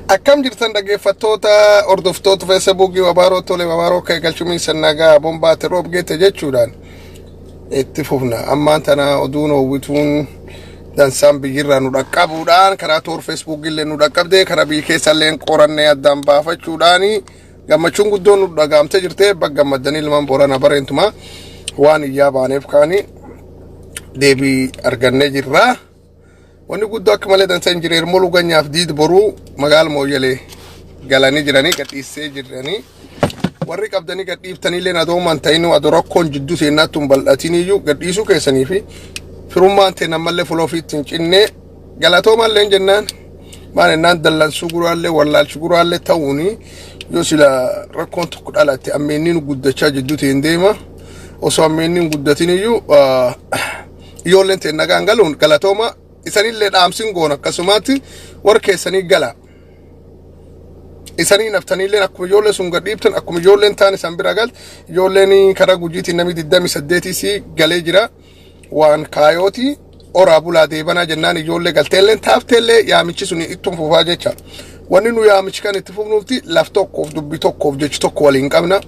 Akkam jirtan dhaggeeffattoota, hordoftoota Feesbuukii Wabaaroo? Tole, Wabaaroo ka'e galchumiin sannagaa bombaate roob geette jechuudhaan itti fufna. Ammaan tana oduun hawwituun dansaan biyyirraa nu dhaqqabuudhaan karaa toor Feesbuukii illee nu dhaqqabdee, karaa biyya keessa illee qorannee addaan baafachuudhaan gammachuun guddoon nu dhagaamtee jirte. Bakka gammaddanii ilmaan Booranaa bareentuma waan iyyaa baaneef kaanii deebii argannee jirra. Wanni guddoo akka malee dansa Injineer Moluu Ganyaaf Diid Boruu magaala Mooyyalee galanii jiranii gadhiisee jiranii. Warri qabdanii gadhiiftaniillee adooman ta'inuu, adoo rakkoon jidduu seennaatti hin bal'atiniyyuu gadhiisuu keessanii fi firummaan ta'e ammallee fuula ofiitti hin cinne galatoomallee jennaan. Maal jennaan, dallansuu guraallee wallaalchi guraallee ta'uuni yoo sila rakkoon tokko dhalatte ammeenni guddachaa jidduu ta'een deema. Osoo ammeenni hin guddatiniyyuu ijoolleen ta'e nagaan galuun galatooma isanillee dhaamsin goona. Akkasumaatti warra keessanii gala. Isanii naftaniillee akkuma ijoollee sun gadhiiftan, akkuma ijoolleen taan isan bira galte, ijoolleen karaa Gujiitiin namni 28 galee jira. Waan kaayooti oraa bulaa deebanaa jennaan ijoollee galteelleen taafteellee yaamichi sun ittum fufaa jecha. Wanni nu yaamichi kan itti fufnuufti laf tokkoof, dubbii tokkoof, jechi tokko waliin qabna.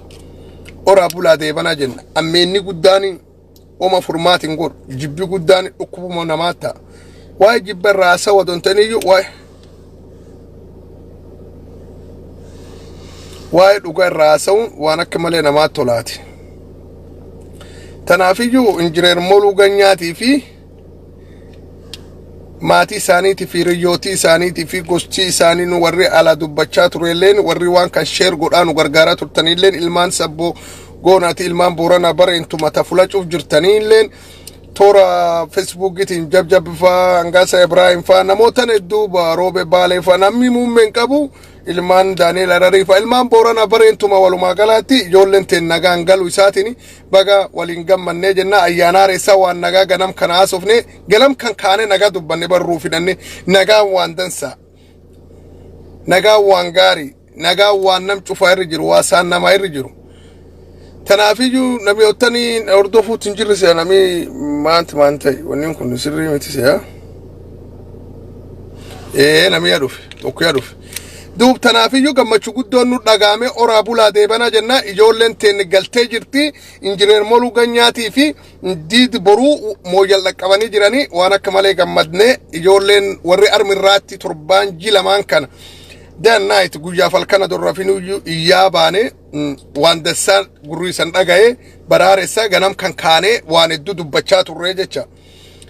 Oraa bulaa deebanaa jenna. Ammeenni guddaan oma furmaatiin godhu, jibbi guddaan dhukkubuma namaa ta'a. Waa'ee jibba irraa haasawaa dontaniyyuu waa'ee dhugaa irraa haasa'uun waan akka malee namaa tolaati. Tanaafiyyuu Injineer Moluu Ganyaatii fi maatii isaaniitii fi hiriyyootii isaaniitii fi gostii isaanii nu warri ala dubbachaa turelleen, warri waan kan share godhaa nu gargaaraa turtaniilleen, ilmaan sabboo goonaati, ilmaan Booranaa bareentuma ta fulacuuf jirtaniilleen, toora Feesbuukiitiin Jabjab faa, Hangaasa Ibraahim faa, namoota hedduu, Roobe Baalee faa, namni muummeen qabu ilmaan Daani'el Ararii faa, ilmaan Booranaa bareentuma walumaa galaatti ijoolleen teen nagaan galu isaatiin baga waliin gammannee jenna. Ayyaanaa reessaa waan nagaa ganam kana haasofne, ganam kan kaane nagaa dubbanne, barruu fidhanne. Nagaan waan dansaa, nagaan waan gaarii, nagaan waan nam cufaa irra jiru, waa isaan namaa irra jiru. Tanaafiyyuu namoottanii hordofuutti hin jirre si'a namni maanti maan ta'e wanni kun sirrii miti si'a. Ee, namni yaa dhufe, tokko yaa dhufe. Duub tanaafiyyuu gammachuu guddoon nu dhagaame. Oraa bulaa deebanaa jenna. Ijoolleen teenne galtee jirti. Injineer Moluu Ganyaatii fi Diid Boruu Mooyyal dhaqqabanii jiranii. Waan akka malee gammadne. Ijoolleen warri armirraatti torbaan ji lamaan kana day and night, guyyaaf halkana dorrafinuyyuu iyyaa baane, waan dassaa gurrii san dhagaye baraaressaa ganam kan kaanee waan hedduu dubbachaa turree jecha.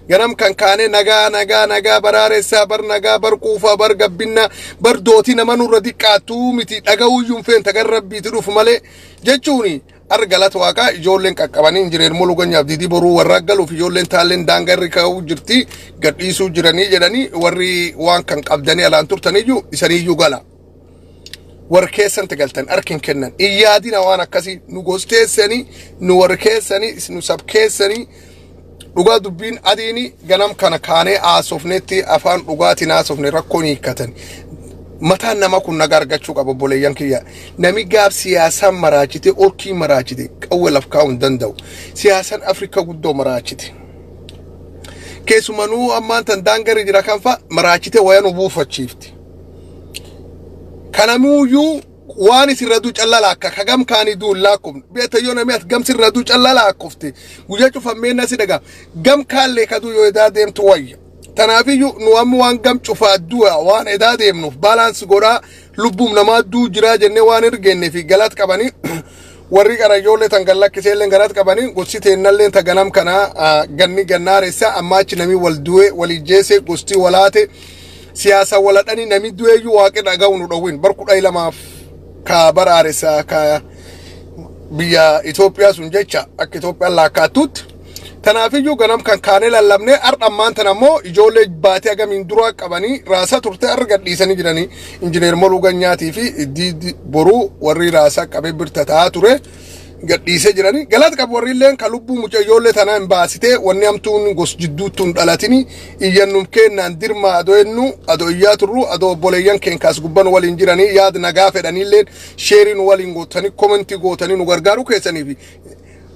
Ganam kan kaanee nagaa, nagaa, nagaa baraaressaa bar, nagaa bar, quufaa bar, gabbinna bar, dootii nama nurra diqqaattuu miti dhaga'uyyuu hin feene tagar rabbiiti dhufu malee jechuuni. Arra galata Waaqaa ijoolleen qaqqabanii Injineer Moluu Ganyaaf Diidii Boruu warra galuuf ijoolleen taalleen daangaa irra ka'uu jirti, gadhiisuu jiranii jedhanii. Warri waan kan qabdanii alaan turtaniyyuu isaniyyuu gala. Warri keessatti galtan harki hin kennan. Hin yaadina waan akkasii. Nu gosteessanii, nu warri keessanii, nu sab keessanii. Dhugaa dubbiin adiini ganam kana kaanee haasofnetti afaan dhugaatiin haasofne rakkoon hiikkatan. Mataan nama kun nagaa argachuu qaba, obboleeyyan kiyya. Nami gaaf siyaasaan maraachite, orkii maraachite, qawwe laf kaa'uu hin danda'u. Siyaasaan Afrikaa guddoo maraachite. Keessumanuu ammaan tan daangarri jira kan fa'a maraachite waya nu buufachiifti. Kanamuuyyuu waan isirra duu callaa laakka kagam kaanii duu hin laakkofne. Beekta, yoo namni ati gam sirra duu callaa laakkofte guyyaa cufammee nasi dhagaa gam kaallee kaduu yoo edaa deemtu wayya. Tanaafiyyuu nu amma waan gam cufaa du'a waan edaa deemnuuf balance godhaa lubbuum namaa duu jiraa jennee waan ergeenne fi galat qabanii warri qarayyoolee tan gallakkiseelleen galat qabanii. Gosti teennallee ta ganam kana ganni gannaareessa amma achi namni wal du'e walii jeese gosti walaate siyaasa waladhanii namni du'eeyyuu waaqi dhaga'u nu dhowwin. Bar 12f ka baraaressa ka biyya Itoophiyaa sun jecha akka Itoophiyaan laakkaattutti. Tanaafiyyuu ganam kan kaanee lallabnee har'a ammaan tan ammoo ijoollee baatee hagamiin duraa qabanii raasaa turte har'a gadhiisanii jiranii. Injineer Moluu Ganyaatii fi Diidi Boruu warri raasaa qabee birta ta'aa ture gadhiisee jiranii. Galata qabu warri illeen kan lubbuu mucaa ijoollee tanaa hin baasitee wanni hamtuun gos jidduutti hin dhalatini. Iyyannum kennaan dirmaa adoo ennu adoo iyyaa turru, adoo obboleeyyan keenkaas gubban waliin jiranii yaad nagaa fedhaniilleen share nu waliin gootanii, comment gootanii nu gargaaruu keessanii fi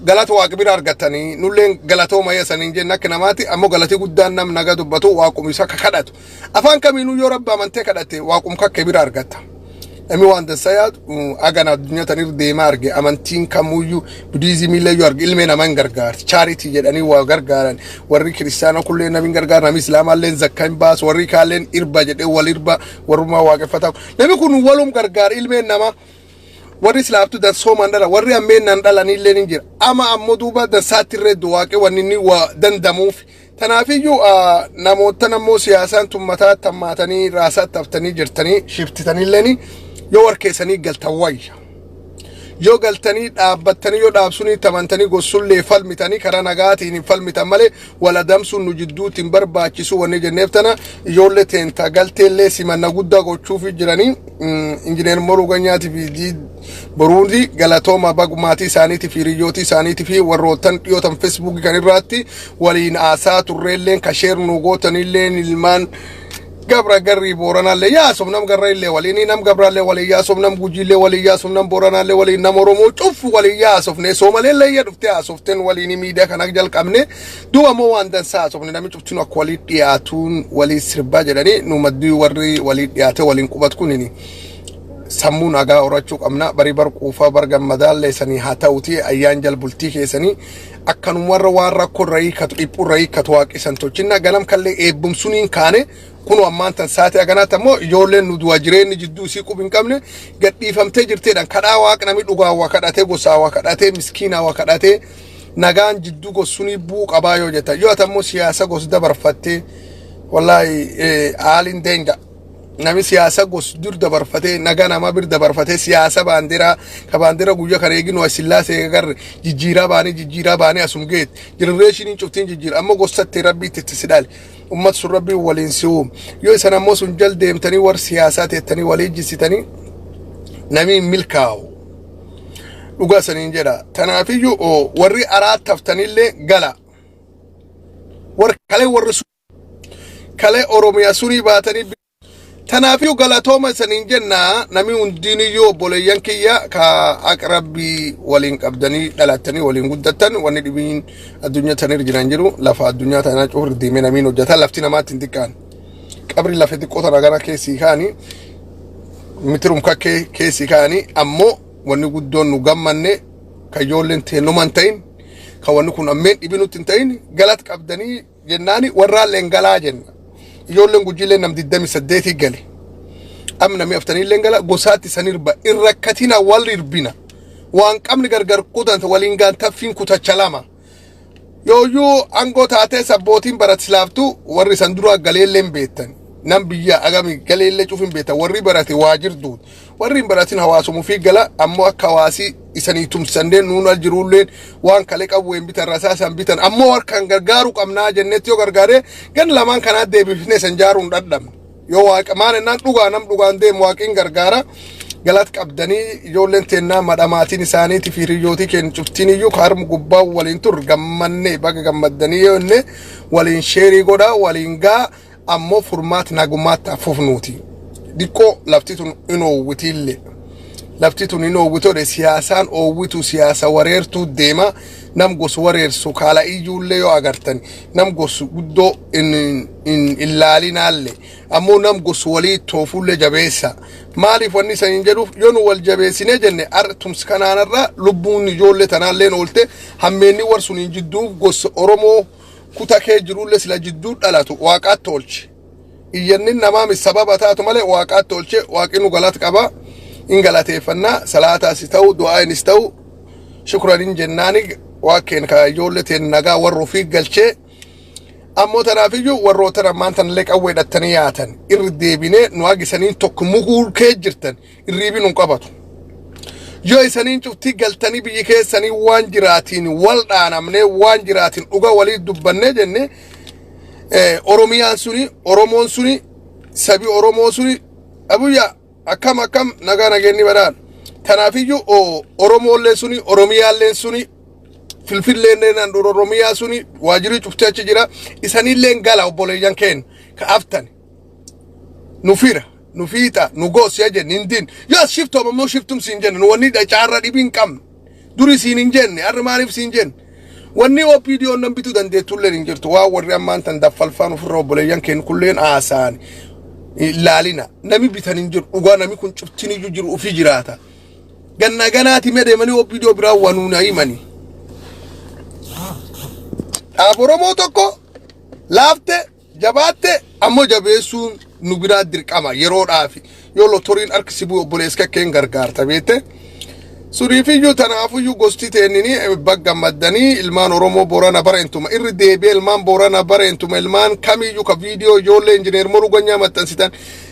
Galata Waaqa bira argatanii, nulleen galatooma yasaniin jenna akka namaati. Ammoo galatii guddaan nam naga dubbatu Waaqum isa ka kadhatu. Afaan kamiinuu yoo Rabbi amantee kadhatte, Waaqum kakke bira argatta. Namni waan dansaa yaadu agana addunyaa tanirra deemaa arge, amantiin kamuyyuu, Budiizimiillee yoo arge, ilmee namaa hin gargaarti. Charity jedhanii waa gargaaran. Warri Kiristaanaa kullee namni hin gargaara, namni Islaamaallee zakka hin baasu, warri kaalleen irba jedhee wal irba, warrummaa Waaqeffataa. Namni kun walum gargaara ilmeen namaa. Warri Islaamtu dansoomaan dhala, warri ammeennan dhalanillee ni jira. Ama ammoo duuba dansaatti irree Waaqee wanni inni waa dandamuuf. Tanaafiyyuu namoota ammoo siyaasaan tun mataa tammaatanii raasaatti haftanii jirtanii shiftitanillee, yoo warkeessanii galtan wayya. Yoo galtanii dhaabbattanii, yoo dhaabsunii tamantanii, gosullee falmitanii, karaa nagaatiin hin falmitan malee wal adamsuun nu jidduutti hin barbaachisu. Wanni jenneef tana, ijoollee teenta galteellee simanna guddaa gochuufi jiranii. Injineer Moruu Ganyaatii fi Boruundi galatooma, bagumaatii isaaniitii fi hiriyyootii isaaniitii fi warroottan dhiyootan Feesbuukii kan irraatti waliin haasaa turreelleen, ka share nu gootanilleen, ilmaan Gabra Garrii Booranaallee yaasuuf, nam Garra illee waliin, nam Gabraallee waliin yaasuuf, nam Gujiillee waliin yaasuuf, nam Booranaallee waliin, nam Oromoo cufu waliin yaasufne, Soomaleellee iyya dhuftee haasofteen waliin miidiyaa kana jalqabne. Duuba ammoo waan dansaa haasofne. Namni cuftinu akka walii dhiyaatuun walii sirbaa jedhanii nu maddii warri walii dhiyaate waliin qubatu kunini sammuu nagaa horachuu qabna. Barii bar quufaa, bar gammadaallee sanii haa ta'uti. Ayyaan jal bultii keessanii akkanumarra waan rakkoo irra hiikatu, dhiphuu irra hiikatu Waaqisan tolchinna. Ganam kallee eebbumsuniin kaane kunu ammaan tan saate aganaatti ammoo ijoolleen nu du'a jireenyi jidduu isii qub hin qabne gadhiifamtee jirteedhaan kadhaa Waaqa namni dhugaa waa kadhatee, gosaa waa kadhatee, miskiinaa waa kadhatee, nagaan jidduu gosunii bu'uu qabaa yoo jetta. Yoo ati ammoo siyaasa gos dabarfattee, wallaahi haaliin deenga. Nami siyaasa gos dur dabarfatee, nagaa namaa bir dabarfatee, siyaasa baandiraa ka baandira guyya kana eeginu Sillaasee agarre jijjiiraa baanii, jijjiiraa baanii asum geet generationiin cuftiin jijjiira. Ammoo gosatti Rabbiitti itti si dhale, ummat sun Rabbiin waliin si uumu. Yoo isan ammoo sun jal deemtanii war siyaasaa teettanii walii jissitanii, namni hin milkaa'u, dhugaa saniin jedha. Tanaafiyyuu warri araataftanillee gala. Warri kalee, warri kalee Oromiyaa sunii baatanii. Tanaafiyyuu galatooma isaniin jenna. Namni hundiiniyyuu obboleeyyan kiyya ka aqrabbii waliin qabdanii dhalattanii waliin guddattan, wanni dhibiin addunyaa tanirra jiran jiru. Lafa addunyaa tanaa cufur deemee namiin hojjeta. Lafti namaatti hin xiqqaan. Qabri lafa xiqqoo tana gara keessii kaanii mitirum kakkee keessii kaanii. Ammoo wanni guddoon nu gammanne, ka ijoolleen teennuman ta'in, ka wanni kun ammeen dhibi nutti hin ta'in, galat qabdanii jennaani warraalleen galaa jenna. Ijoolleen Gujiilee nam 28 gale. Amma namni aftaniillee gala gosaatti san irba irrakkatina, wal irbina. Waan qabni gargar kutan waliin gaantaffiin kutacha lama. Yooyyuu aangoo taatee sabbootiin baratislaaftu warri san dura galeellee hin beektan. Nam biyya agami galeellee cufin beektan. Warri barate waa jirtu. Warri hin baratin hawaasuma ofii gala. Ammoo akka hawaasii isanii tumsannee nuun al jiruulleen waan kalee qabu hin bitan, rasaasan bitan. Ammoo harkaan gargaaruu qabnaa jennetti yoo gargaaree gan lamaan kanaa deebifnee san jaaruun dhadhabne. Yoo Waaqa maal ennaan dhugaa nam dhugaan deemu Waaqiin gargaara. Galat qabdanii ijoolleen teennaa, madhamaatiin isaaniitii fi hiriyyootii keenya cuftiin iyyuu kaarmu gubbaa waliin tur gammannee, baga gammaddanii yoo jenne, waliin share godhaa waliin gaa. Ammoo furmaati nagummaatti afufnuuti. Diqqoo lafti tun in oowwitiillee. Lafti tun in oowwitodhe. Siyaasaan oowwitu, siyaasa wareertuu deema. Nam gosu wareersu kaala iyyuullee yoo agartan, nam gosu guddoo hin laalinaallee. Ammoo nam gosu walii toofuullee jabeessa. Maaliif wanni san hin jedhuuf, yoo nu wal jabeessinee jenne, ar tumsi kanaanarra lubbuun ijoollee tanaalleen oolte. Hammeenni war sun hin jidduu gosa Oromoo kuta kee jirullee sila jidduu dhalatu Waaqaatti oolche. Iyyanni namaa sababa taatu malee Waaqaatti oolche. Waaqni nu galata qaba. In galateeffannaa, salaataas ta'u, du'aanis ta'u, shukraniin jennaani Waaqeen ka ijoollee teen nagaa warra ofii galchee. Ammoo tanaafiyyuu warroota ammaan tanallee qawwee hidhattanii yaatan, irri deebinee nu hagisaniin tokko mukuu kee jirtan irriibi nu qabatu. Yoo isaniin cuftii galtanii biyyi keessanii waan jiraatiin wal dhaanamnee, waan jiraatiin dhuga walii dubbannee jenne, Oromiyaan suni, Oromoon suni, sabi Oromoo suni abuyya akkam akkam nagaa nageenni badhaan. Tanaafiyyuu Oromoollee suni, Oromiyaalleen suni, Finfinneen handhuura Oromiyaa suni waajirri cuftee achi jira. Isanilleen gala obboleeyyan keenya ka aftan. Nu fira, nu fiixa, nu goos yaa jenne hin diin. Yoo as shiftoom ammoo shiftum siin jenne, nu wanni caarra dhibii hin qabnu. Duri siin hin jenne, har'a maaliif siin jenne? Wanni OPDO nan bituu dandeettullee hin jirtu. Waan warri ammaan tan daffalfaan ofirra obboleeyyan keenya kulleen haasa'an laalina. Nami bitan hin jiru. Dhugaa nami kun cuftiniyyuu jiru ofii jiraata. Ganna ganaati mee deemanii OPDO biraa wanuuna himani. Dhaab Oromoo tokko laafte jabaatte ammoo jabeessuun nu biraa dirqama yeroodhaafi. Yoo lotoriin harki si bu'e obboleessa kakkeen gargaarta beekte. Suniifiyyuu tanaafuyyuu gosti teennini baggammaddanii ilmaan Oromoo Boorana bareentuma irri deebi'ee ilmaan Boorana bareentuma ilmaan kamiyyuu ka viidiyoo ijoollee injineer Moluu Ganyaa maxxansitan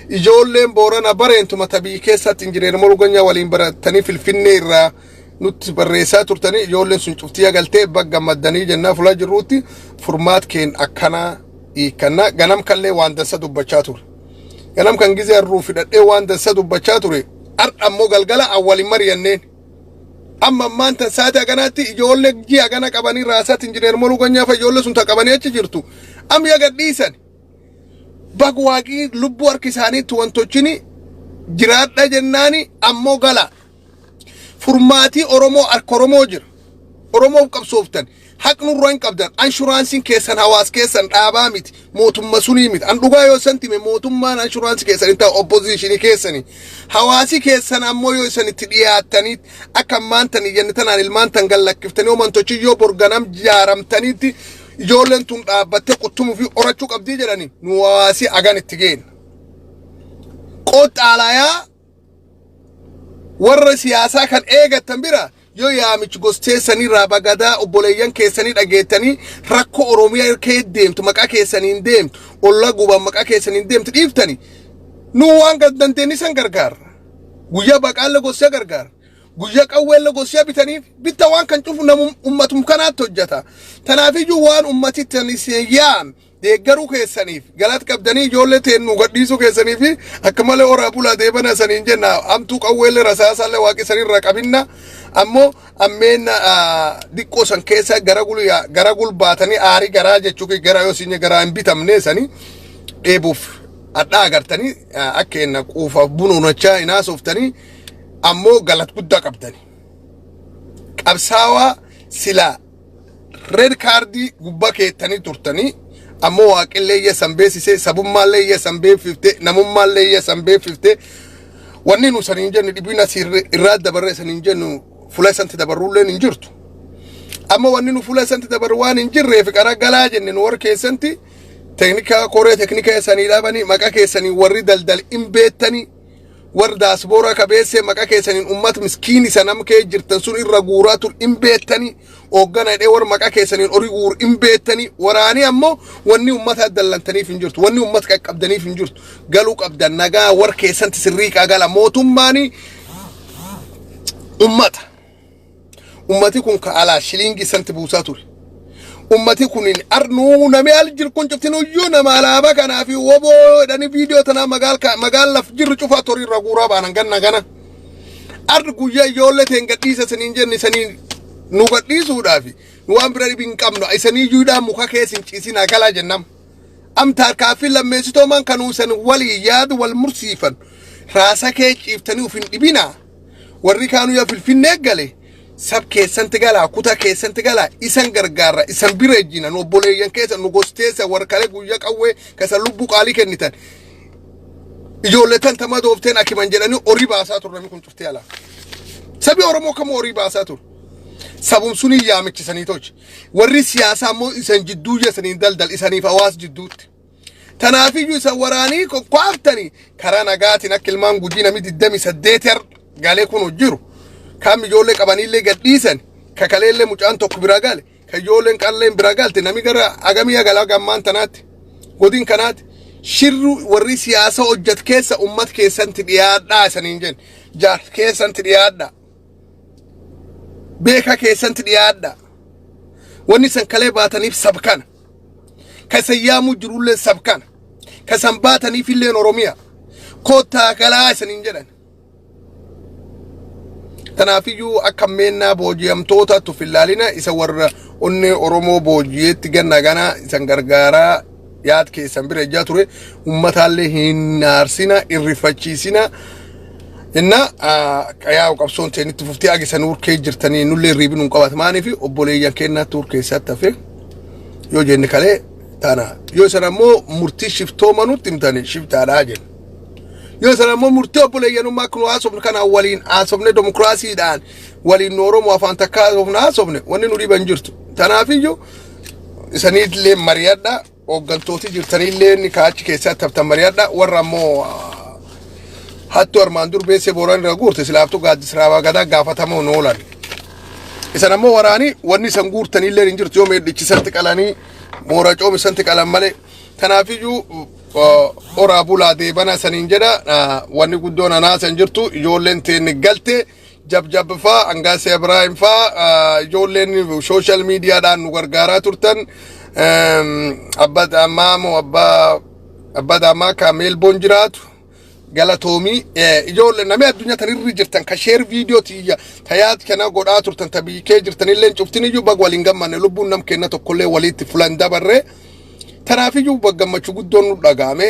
ijoolleen Boorana bareentuma tabii keessatti injineer Moluu Ganyaa waliin baratanii Finfinnee irraa nutti barreessaa turtanii ijoolleen sun cuftii agaltee baggammaddanii jennaa fulaa jirruutti furmaat keen akkanaa hiikannaa ganam kallee waan dansa dubbachaa ture. Ganam kan gizee harruu fidhadhee waan dansa dubbachaa ture. Har'a ammoo galgala awwalin mari'anneen. Amma ammaan tan sa'aatii haganaatti ijoollee ji'a hagana qabanii raasaatti injineer Moluu Ganyaa fa'a ijoollee sun ta qabanii achi jirtu. Amma ya gadhiisan. Bag waaqii lubbuu harki isaaniitti wantochini jiraadha jennaani ammoo gala. Furmaatii Oromoo harka Oromoo jira. Oromoof qabsooftan. Haq nurra hin qabdan. Anshuraansiin keessan hawaas keessan dhaabaa miti. Mootumma sunii miti. An dhugaa yoo isan time mootummaan anshuraansii keessan hin ta'u oppoziishinii keessanii. Hawaasi keessan ammoo yoo isan itti dhiyaattanii akka ammaan tan iyyanni tanaan ilmaan tan gallakkiftanii homantochi yoo borganam jaaramtaniitti ijoolleen tun dhaabbattee quttumuu fi horachuu qabdii jedhanii nu hawaasi agan itti geenna. Qoxxaalayaa warra siyaasaa kan eegattan bira yoo yaamichi gosteessanii raabagadaa obboleeyyan keessanii dhageettanii rakkoo Oromiyaa kee deemtu maqaa keessaniin deemtu olla guban maqaa keessaniin deemtu dhiiftani nu waan gad dandeenye san gargaarra. Guyyaa baqaalle gossee gargaara. Guyyaa qawweelle gossee bitaniif bitta waan kan cufu namu ummatum kanaatti hojjeta. Tanaafiyyuu waan ummati tan isin yaam deeggaruu keessaniif galata qabdanii ijoollee teen nu gadhiisuu keessanii fi akka malee horaa bulaa deebana saniin jenna amtuu qawweellee rasaasallee waaqi sanirraa qabinna ammoo ammeenna diqqoo san keessa gara gul gara gul baatanii aarii garaa jechuu gara yoo sinye garaa hin bitamne sanii dheebuuf adhaa agartanii akka enna quufaaf bunuunachaa hin haasoftanii ammoo galat guddaa qabdanii qabsaawaa silaa red kaardii gubbaa keettanii turtanii ammoo waaqillee iyya san beeksise sabummaallee iyya san beeksifte namummaallee iyya san beeksifte wanni nu saniin jennu dhibiin as irraa dabarre saniin jennu fuula isanti dabarruulleen hin jirtu. Amma wanni nu fuula isanti dabarru waan hin jirreef qara galaa jenne nu warra keessanti teeknika koree teeknika isanii dhaabanii maqaa keessanii warri daldal hin beettanii warri daasbooraa kabeessee maqaa keessaniin ummata miskiin isa nam kee jirtan sun irra guuraa tur hin beettanii hooggana hidhee warra maqaa keessaniin horii guuru hin beettanii waraanii ammoo wanni ummata dallantaniif hin jirtu wanni ummata qaqqabdaniif hin jirtu galuu qabdan nagaa warra keessanti sirrii qagala mootummaanii ummata. Ummati kun ka alaa shiliingii santi buusaa ture. Ummati kun arnuu nami al jiru kun cuftinuyyuu nama alaabaa kanaa fi woboo jedhanii viidiyoo tanaa magaal laf jirru cufaa torii irra guuraa baanan ganna gana. Arri guyyaa ijoollee teen gadhiisa saniin jenne saniin nu gadhiisuudhaafi nu waan bira dhibi hin qabnu isaniiyyuudhaa muka keessa hin ciisinaa galaa jennam. Amtaa kaaffii lammeessitoo man kanuu san walii yaadu wal mursiifan raasa kee ciiftanii uf hin dhibinaa. Warri kaanuu yaa Finfinnee gale sab keessanti galaa kuta keessanti galaa isan gargaarra isan bira ejjina nu obboleeyyan keessa nu gosteessa warra kalee guyyaa qawwee keessa lubbuu qaalii kennitan ijoollee tan tama doofteen akiman jedhanii horii baasaa ture namni kun cuftee alaa. Sabi Oromoo kamuu horii baasaa ture. Sabum sunii yaamichisanii tolche. Warri siyaasaa immoo isan jidduu isaniin daldal isaniif hawaas jidduutti. Tanaafiyyuu isan waraanii kokkaaftanii karaa nagaatiin akka ilmaan Gujii namni 28 galee kun jiru. Kaan ijoollee qabaniillee gadhiisan kakaleellee mucaan tokko bira gale kan ijoolleen qalleen bira galte namni gara agamii galaa gammaan tanaatti godin kanaatti shirru warri siyaasa hojjet keessa ummat keessanti dhiyaadhaa isaniin jenna jaar keessanti dhiyaadhaa beeka keessanti dhiyaadhaa wanni isan kalee baataniif sab kana ka isan yaamuu jirullee sab kana ka isan baataniif illeen Oromiyaa koottaa galaa isaniin jedhan. Tanaafiyyuu akka meennaa booji'amtoota tufillaalina isa warra onnee Oromoo booji'eetti ganna gana isan gargaaraa yaad keessan bira ejjaa ture ummataallee hin aarsina irrifachiisina. Inna qayaa qabsoon teenitti fuftee agisan urkee jirtanii nullee riibin hin qabatu. Maaniif obboleeyyan keenyaatti urkeessatti hafe yoo jenne kalee tana, yoo san ammoo murtii shiftooma nutti himtani, shiftaadhaa jenna. Yoo san ammoo murtii obboleeyyanummaa akka nu haasofnu kana waliin haasofne, demokiraasiidhaan waliin nu Oromoo afaan takka haasofne haasofne, wanni nu dhiban jirtu. Tanaafiyyuu isaniillee mari'adha, hooggantooti jirtanillee ni kaachi keessatti haftan mari'adha. Warra ammoo hattu armaan dur beessee Booran irra guurte silaaftuu gaaddisraabaa gadaa gaafatamoo noolan. Isan ammoo waraanii wanni isan guurtanillee hin jirtu, yoo meedhichisatti qalanii moora coomisanti qalan malee. Tanaafiyyuu oraa bulaa deebana saniin jedha. Wanni guddoon anaa san jirtu, ijoolleen teenne galte, Jabjab faa, Angaasee Ibrahim faa, ijoolleen social mediadhaan nu gargaaraa turtan, abbaa Daamaa moo abbaa Daamaa ka Meelboon jiraatu galatoomii. Ijoollee namni addunyaa tanirra jirtan ka share viidiyoo tiyya tayaat kana godhaa turtan, ta biikee jirtanillee cuftiniyyuu bag waliin gammanne. Lubbuun nam kenna tokkollee walitti fulan dabarre. Tanaafiyyuu gammachuu guddoon nu dhaga'ame.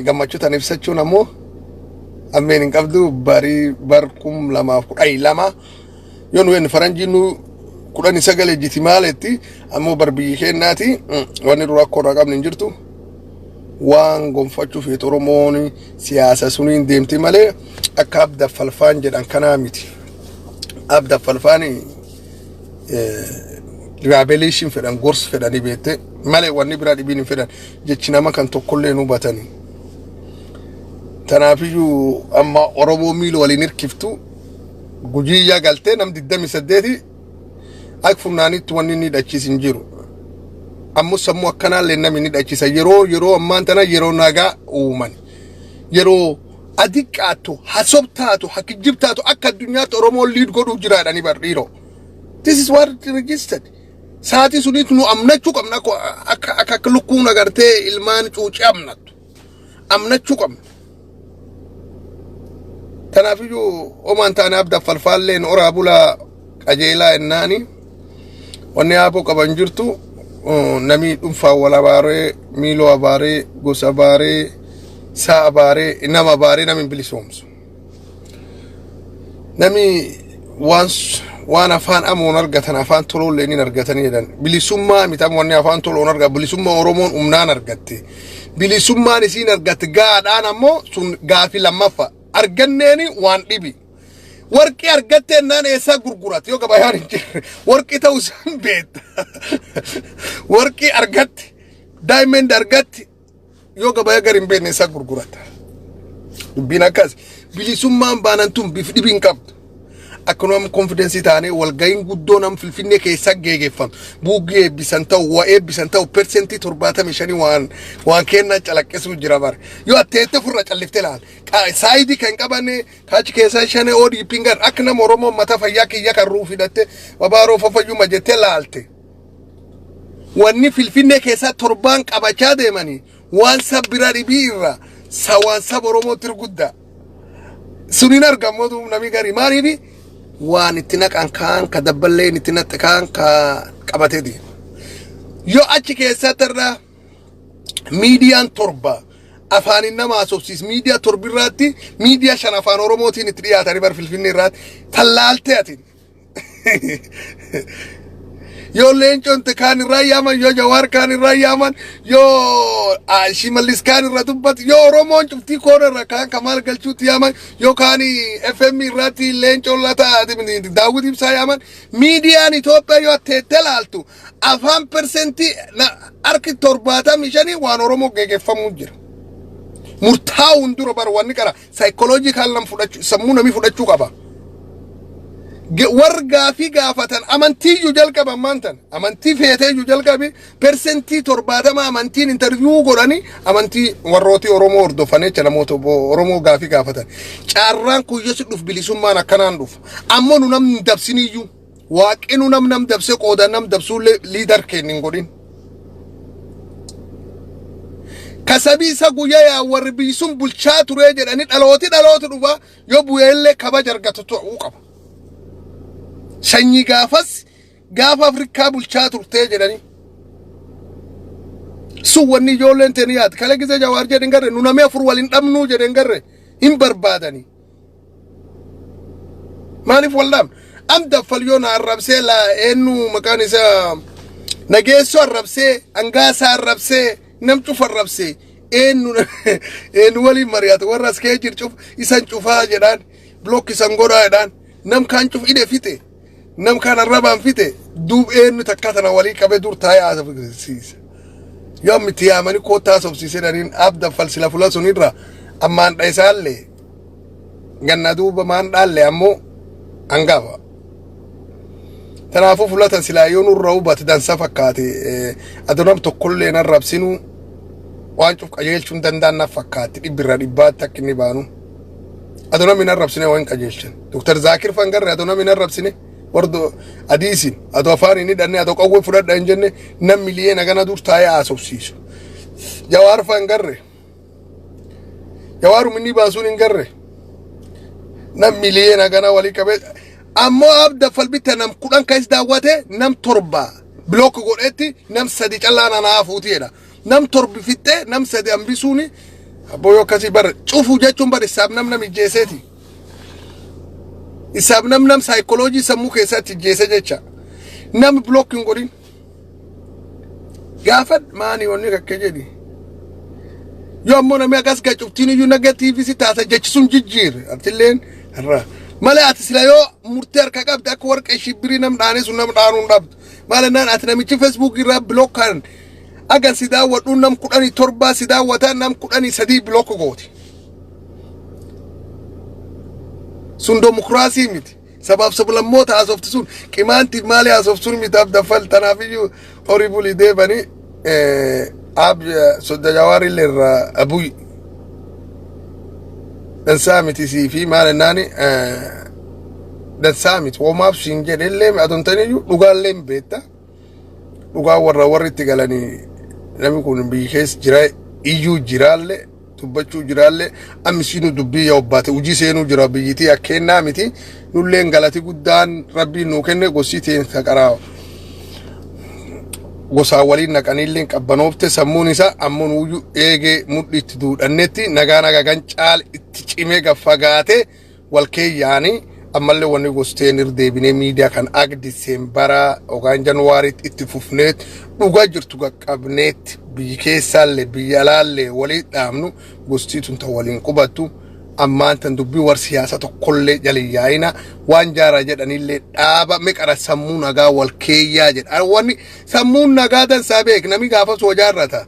Gammachuu tan ibsachuun ammoo ammeen hin qabdu. Barii bar 2012 yoo nu jennu faranjii nu 19 ejjiti maaletti, ammoo bar biyyi keennaati wanni dura rakkoo irraa qabne hin jirtu. Waan gonfachuu feetu Oromoon siyaasa suniin deemti malee akka abda falfaan jedhan kanaa miti. Abda falfaan rehabilitation fedhan, gorsa fedhanii beekte malee wanni biraa dhibiin hin fedhan. Jechi nama kan tokkollee nu hubatanii. Tanaafiyyuu amma Oromoo miila waliin hirkiftu Gujiyyaa galtee nam 28 akka funnaanitti wanni inni hidhachiis hin jiru. Ammoo sammuu akkanaallee namni ni hidhachiisa. Yeroo ammaan tana yeroo nagaa uuman. Yeroo adi qaattu, hasobtaatu, hakijjibtaatu, akka addunyaatti Oromoon lead godhuu jiraadhanii bar dhiiroo. This is what registered. Saatii sunitti nu amnachuu qabna, akka lukkuun agartee ilmaan cuucii amnattu. Amnachuu qabna. Tanaafiyyuu omaan taane abda falfaalleen oraa bulaa qajeelaa ennaani wanni haaboo qaban jirtu. Namni dhuunfaan wal abaaree, miiloo abaaree, gosa abaaree, saa abaaree, nama abaaree namni hin bilisoomsu. Namni waan afaan amoon argatan afaan toloollee ni argatanii jedhan. Bilisummaa miti amma wanni afaan toloon argatan, bilisummaa Oromoon humnaan argatte. Bilisummaan isiin argatte gaadhaan ammoo sun gaafii lammaffaa arganneeni waan dhibi. Warqii argattee naan eessaa gurgurate yoo gabayaan hin jirre? Warqii ta'uu isaan beekta. Warqii argatte, diamond argatte, yoo gabaya gar hin beekne eessaa gurgurata? Dubbiin akkas. Bilisummaan baanan tun bif dhibi hin qabdu. Akkanuma confidence taanee walga'iin guddoo nam Finfinnee keessa geeggeeffamu. Buuggee eebbisan ta'u, waa eebbisan ta'u, 75% waan kennaa calaqqisuu jira bara. Yoo atteette furra calliftee laal. Saayidii kan qabanne kaachi keessaa shane ODP gar akka nama Oromoo mata fayyaa kiyya kan ruu fidhatte babaaroo fafayyuma jettee laalte. Wanni Finfinnee keessaa torbaan qabachaa deemanii waan sab bira dhibii irraa sa waan saba Oromootti guddaa. Suniin argamu namni garii maaliifi waan itti naqan kaan ka dabballeen itti naqxe kaan ka qabatee deema. Yoo achi keessatti irraa miidiyaan 7 afaanin nama haasofsiis, miidiyaa torbirraatti miidiyaa shan afaan Oromootiin itti dhiyaatanii bar Finfinnee irraatti tallaaltee ati. Yoo Leencoon kaan irraa yaaman, yoo Jawaar kaan irraa yaaman, yoo Shimallis kaan irra dubbatu, yoo Oromoon cuftii koona irra kaan Kamaal Galchuutti yaaman, yoo kaan FM irratti Leencoon Lataa Daawwit Ibsaa yaaman, miidiyaan Itoophiyaa yoo teettee laaltu afaan persentii harki 75 waan Oromoo geggeeffamuu jira. Murtaa'uun dura bar wanni qara psychological nam fudhachuu, sammuu namii fudhachuu qaba. Warri gaafii gaafatan amantiiyyuu jalqaban maantan amantii feeteeyyuu jalqabi, 70% amantiin interview godhanii amantii warrootii Oromoo hordofan jecha namoota Oromoo gaafii gaafatan. Carraan kuyyasi dhuf, bilisummaan akkanaan dhufu. Ammoo nu namni dabsiniyyuu waaqni nu nam dabsee qooda nam dabsuullee leader keenya hin godhin. Kasabii isa guyyaa yaa warri biyyi sun bulchaa turee jedhanii dhalooti dhalooti dhufa yoo bu'eellee kabaja argatu ta'uu qaba. Sanyii gaafas gaafa Afrikaa bulchaa turtee jedhanii. Sun wanni ijoolleen ta'e ni yaad. Kale gisee Jawaar jedhin garre nu namni afur waliin dhabnuu jedhen garre hin barbaadanii. Maaliif wal dhaabna? Am daffal yoo na arrabsee laa eenyu maqaan isaa nageessoo arrabsee, hangaasaa arrabsee, nam cufa arrabsee, eenyu eenyu waliin mari'atu? Warra as kee jiru cuf isan cufaa jedhaan, block isan godhaa jedhaan, nam kaan cuf hidhe fixe, nam kaan arrabaan fixe. Duub eenyu takka tana walii qabee dur taa'ee haasofsiisa? Yoo miti yaamanii koottaa haasofsiisee dhaniin abda falsila fula sunirra ammaan dha isaallee ganna duuba maan dhaalle ammoo hangafa. Kanaafuu fulatan silaa yoo nurra hubate dansa fakkaate. Adoo nam tokkollee nan rabsinuu waan cuf qajeelchuu hin danda'an na fakkaatti, dhibbirra dhibbaatti akka inni baanu. Adoo namni nan rabsine waan qajeelchan. Dr. Zaakir Fangarre adoo namni nan rabsine wardo adiisin adoo afaan hin hidhanne, adoo qawwee fudhadha hin jenne, nam miliyeena gana dur taa'ee haasofsiisu. Jawaar Fangarre. Jawaarum inni baasuun hin garre. Nam miliyeena gana walii qabee ammoo abda falbitta nam 10 keessa daawwate, nam 7 block godhetti, nam 3 callaa nanaa fuuti jedha. Nam 7 fixxee nam 3 hambisuuni abboo yoo akkasii bara cufu jechuun bara isaaf nam nam ijjeeseeti. Isaaf nam nam saayikoloojii sammuu keessatti ijjeese jecha. Nam block hin godhin. Gaafa maani wanni kakkee jedhi. Yoo ammoo namni akkas ga cuftiin iyyuu negative si taasa, jechi sun jijjiirre atilleen irraa. Malee ati sila yoo murtee harka qabde akka warqa shibbirii nam dhaanee sun nam dhaanuu hin dhabdu. Maal naan ati namichi Facebook irraa block kan agan si daawwadhu, nam 17 si daawwata, nam 13 block gooti. Sun demokiraasii miti. Sabaaf sablammoota haasofti sun qimaanti maali haasoftuun miti abdaffal. Tanaafiyyuu horii bulii deebanii ab sodda jawaarillee irraa abuyi. Dansaa miti sii fi maal ennaani dansaa miti womaaf siin jedhellee adontaniyyuu dhugaallee hin beekta. Dhugaa warra warri itti galanii namni kun biyyi keessa jira iyyuu jiraallee dubbachuu jiraallee ammisiinu dubbii yaa obbaate hojii seenuu jira. Biyyitii akkennaa miti, nulleen galati guddaan rabbiin nuu kenne gosi teen kaqaraa gosaan waliin naqaniillee qabbanoofte sammuun isaa. Ammoo nuyyuu eegee mudhi itti duudhannetti nagaa nagaa caal itti cimee gaffagaatee wal keeyyaanii ammallee wanni gosteen irra deebinee miidiyaa kan ag Diseembara yookaan Januwaariitti itti fufneet dhugaa jirtu qaqqabneetti biyyi keessaallee biyya alaallee walii dhaabnu gostii tun ta waliin qubattu. Ammaan tan dubbii war siyaasa tokkollee jalin yaa'ina, waan jaaraa jedhanillee dhaaba meqara sammuu nagaa wal keeyyaa jedha. Wanni sammuun nagaa dansaa beek nami gaafas wajaarrata.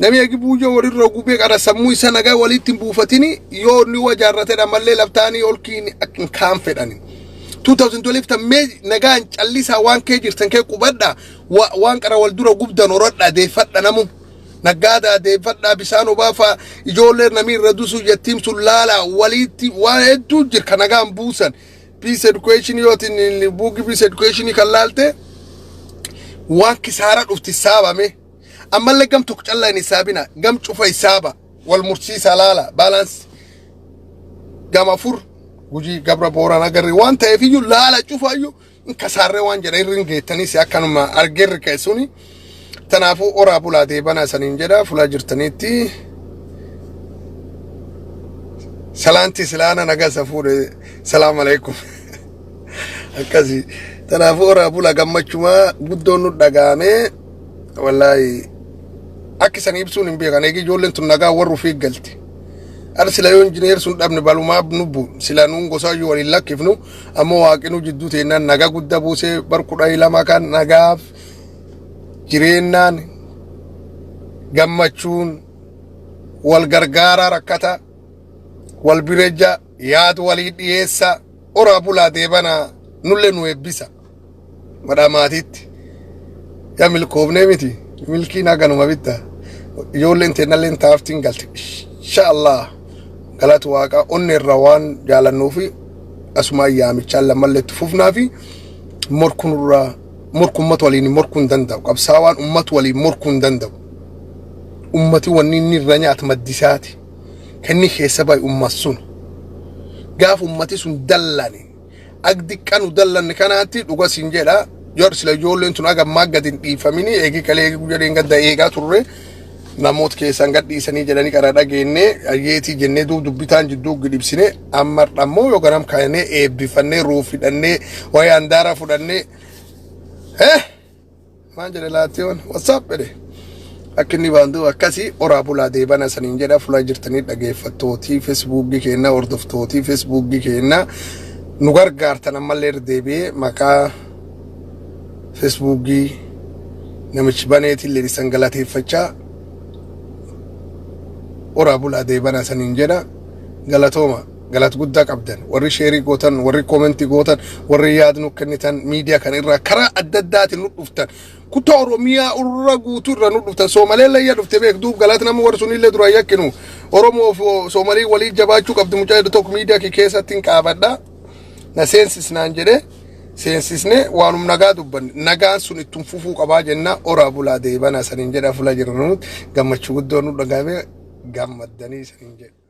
Namni eegi buujoo walirra gubee qara sammuu isa nagaa walitti hin buufatini yoo inni wajaarratedha mallee laftaanii ol kiin akka hin kaan fedhani. 2012 tammee nagaan callisaa waan kee jirtan kee qubadha, waan qara wal dura gubdan horadha, deeffadha, namu. Naggaadaa deeffadhaa, bisaan obaafaa, ijoollee namni irra dusu jettiim sun laala, walitti waan hedduu jira kan nagaan buusan. Peace education yootiin buugi peace education kan laalte waan kisaara dhufti saabame. Ammallee gam tokko callaa hin hisaabina, gam cufa hisaaba, wal mursiisa laala, balance gam afur Gujii Gabra Booraan agarre waan ta'eef iyyuu laala cufa iyyuu hin kasaarree waan jedha irri hin geettanis akkanuma argeerri ka'e suni. Tanaafuu oraa bulaa deebanaa saniin jedha fulaa jirtaniitti. Salaanti silaana nagaa isa fuudhe, salaam alaikum. Akkasi. Tanaafuu oraa bulaa, gammachumaa guddoon nu dhagaamee wallaahi akka isan ibsuun hin beekan. Eegi ijoolleen tun nagaa warra ofii galti. Ar sila yoo injineer sun dhabne balumaaf nubbu sila nuun gosaayyuu waliin lakkifnu, ammoo waaqinuu jidduu teennaan nagaa guddaa buusee bar 12 kan nagaaf jireennaan gammachuun wal gargaaraa, rakkata wal bireja, yaadu walii dhiyeessa. Oraa bulaa deebanaa, nullee nu eebbisa madhaa maatiitti. Yaa milkoofnee miti, milkiin haganuma bitta. Ijoolleen teennalleen taaftiin galte insha Allah. Galatu waaqaa onni irra waan jaalannuu fi asuma yaamichaan lammallee itti fufnaa fi morkunurraa morku ummata waliin morkuu hin danda'u. Qabsaawaan ummata waliin morkuu hin danda'u. Ummati wanni inni irra nyaatu maddisaati kan inni keessa bahe ummat sun. Gaaf ummati sun dallane ak diqqanu dallanne kanaatti dhuga siin jedha. Yoo sila ijoolleen tun aga ammaa gadi hin dhiifamini eegi kalee eegi guyyaa gadda eegaa turre. Namoota keessan gadhiisanii jedhanii qara dhageenne, ayyeetii jennee duub dubbitaan jidduu gidhibsine. Amma ammoo yoo ganam kaanee eebbifannee, ruuf hidhannee, wayii handaara fudhannee, maal jedhe laattiyoon, "What's up?" jedhe. Akka inni baandu akkasii oraa bulaa deebana saniin jedha. Fuula jirtanii dhageeffattootii Feesbuukii keenna, hordoftootii Feesbuukii keenna nu gargaartan, ammallee irra deebi'ee maqaa Feesbuukii namichi baneetiin leellisan galateeffachaa oraa bulaa deebana saniin jedha. Galatooma, galata guddaa qabdan. Warri share gootan, warri comment gootan, warri yaad nu kennitan, miidiyaa kana irraa karaa adda addaatiin nu dhuftan, kutaa Oromiyaa irra guutuu irra nu dhuftan, Soomalee layya dhufte beek. Duub galata nama warri sunillee dura yakkinu. Oromoo fi Soomalii walii jabaachuu qabdi. Mucaa jedhu tokko miidiyaa kee keessatti hin qaabadha na seensisnaan jedhe, seensisne. Waanum nagaa dubbanne, nagaan sun ittum fufuu qabaa jenna. Oraa bulaa deebana saniin jedha. Fula jiranu gammachuu guddoo nu dhagaame, gammaddanii saniin jedhe.